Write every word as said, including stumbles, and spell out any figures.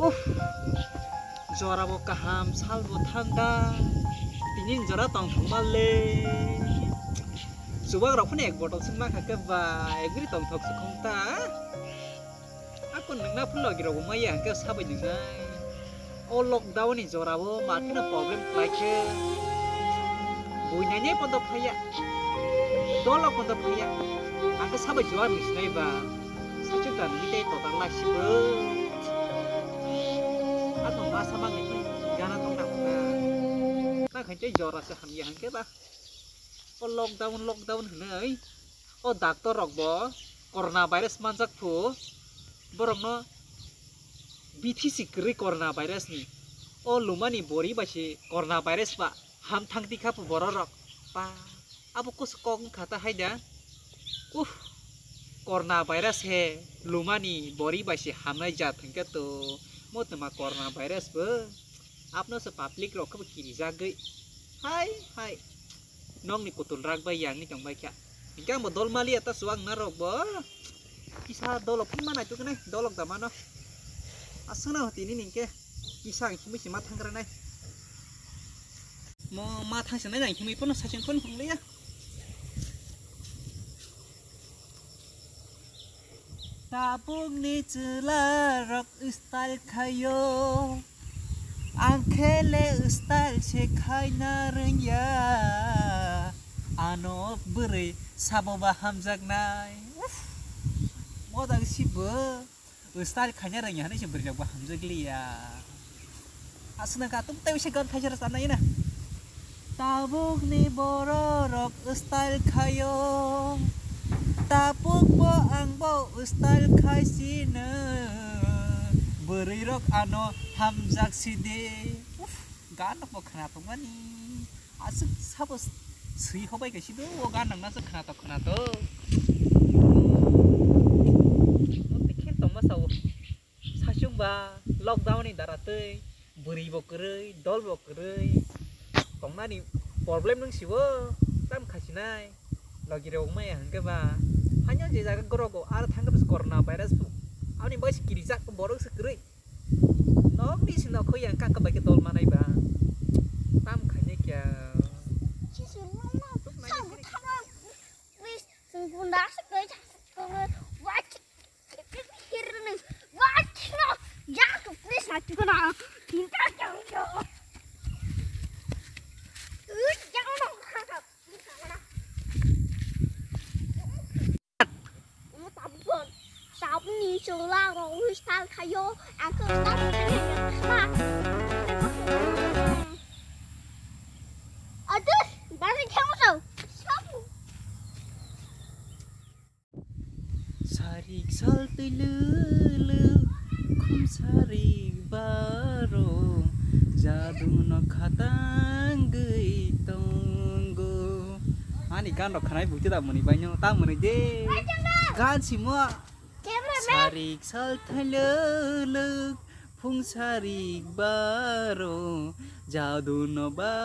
Uff, jora bo kaham, sal bo thanda. Tini jora tongthokma le. Chubak rok phano ek botol swng mankha khe ba, ek biri tongthok swkhong ta. Ako nwngna phano logi rok bo maya hwnkhe sabai nwngnai. O lockdown ni jora o mathino problem khlai khe. Buinani pondo phaiya. Dolo pondo phaiya. Ang khe sabai juar ni sinai ba. Saichung ta nini tei total lai sibo. Ano masa mangni gana tong na khuka. Na khain tei jora se hamya hangke ba. O lockdown, lockdown hinoi. O doctor rok bo corona virus manjak phu. Borok no B T C kwrwi corona virus ni. O lumani bori bai se corona virus ba. Ham thang tikha phu borok rok. Pa, abo kus kok wngkha ta hai da. Uff, corona virus he lumani bori bai se hamnai jat hwnkhe to. Mo twma corona virus bo. Apno se public rok khe bo kirijagwi. Hai, hai. Nokni kutul rak bai yangwi tong bai kha. Hingke ang bo dol maliya ta suwak na rok bo. Kisa dolok phima nai tuknai, dolok da mano. Aswkno tini ningke kisa ang himui se ma thangkra nai. Mo ma thangsa nai nang himui pono sachung pono phungliya. Tabukni chwla rok style khaio. Ang khe le style se khaina rwngya. Ano bwrwi sabo ba hamjaknai. Uff, moda si bo style khaina rwngya hinwi se bwrwi rok bo hamjakliya. Aswkno katung tei se gan thaisa rwchanai na. Tabukni bororok style khaio. Tabukbo angbo style khaisino. Bwrwirok ano hamjak sidi. Uff, gan rokbo khna tongmani. Aswk sabo swi hobai khe sido o gan nangna se khna to khna to. Tei khe tongma sao. Sachung ba lockdown ni dara tei bwrwi bo kwrwi, dol bo kwrwi, tongnani problem nung sibo tam khasinai. Logi rok maya hwnkhe ba, haino je jaga gorok go, aro thangkhe bwswk corona virus phu. Aboni bagwi se kirijak borok se kwrwi. Nokni se nokho yang kaka bai khe dol manai ba. Tam khainai kya. Please, sungkun dak se kai sa. Wajik. Hirni. Wajik. Ya, please, na tukuna. Tinta jauh jauh. Jauh no. Tabun. Tabun ni chwla rok style khayo. Ang khe style khayo. Adu, bari khayo. Sarik sal twi lwlwk khum sarik baro jadu no khatangwi tongo. Ani gan rok khanai buti da muni baino ta muni de. Gan simo. Cameraman. Sarik sal twi lwlwk phung sarik baro jadu no ba.